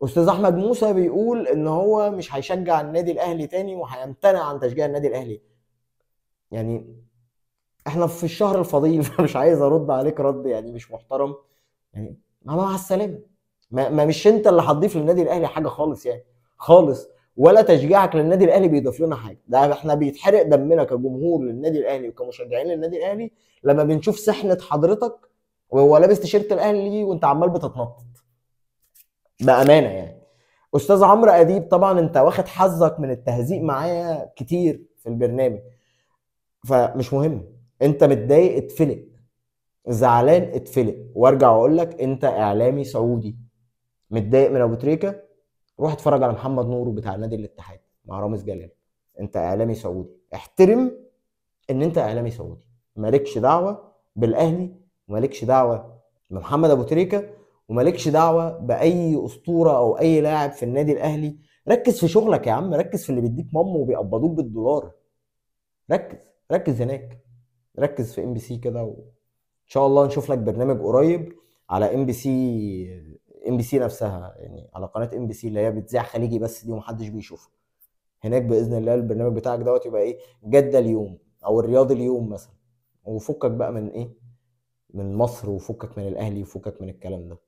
استاذ احمد موسى بيقول ان هو مش هيشجع النادي الاهلي تاني وهيمتنع عن تشجيع النادي الاهلي. يعني احنا في الشهر الفضيل، فمش عايز ارد عليك رد يعني مش محترم، يعني مع السلامة. ما مش انت اللي هتضيف للنادي الاهلي حاجة خالص يعني خالص، ولا تشجيعك للنادي الاهلي بيضيف لنا حاجة. ده احنا بيتحرق دمنا كجمهور للنادي الاهلي وكمشجعين للنادي الاهلي لما بنشوف سحنه حضرتك وهو لابس تيشيرت الاهلي وانت عمال بتتنطط بامانه يعني. استاذ عمرو اديب، طبعا انت واخد حظك من التهزيق معايا كتير في البرنامج، فمش مهم. انت متضايق اتفلق، زعلان اتفلق. وارجع واقول لك انت اعلامي سعودي متضايق من ابو تريكه، روح اتفرج على محمد نور بتاع نادي الاتحاد مع رامز جلال. انت اعلامي سعودي، احترم ان انت اعلامي سعودي، مالكش دعوه بالاهلي ومالكش دعوه بمحمد ابو تريكه ومالكش دعوه باي اسطورة او اي لاعب في النادي الاهلي. ركز في شغلك يا عم، ركز في اللي بيديك مام وبيقبضوك بالدولار. ركز، ركز هناك، ركز في MBC كده، وان شاء الله نشوف لك برنامج قريب على MBC، MBC نفسها يعني، على قناة MBC اللي هي بتذيع خليجي بس دي ومحدش بيشوفها هناك. باذن الله البرنامج بتاعك دوت يبقى ايه، جده اليوم او الرياض اليوم مثلا، وفكك بقى من ايه، من مصر، وفكك من الاهلي، وفكك من الكلام ده.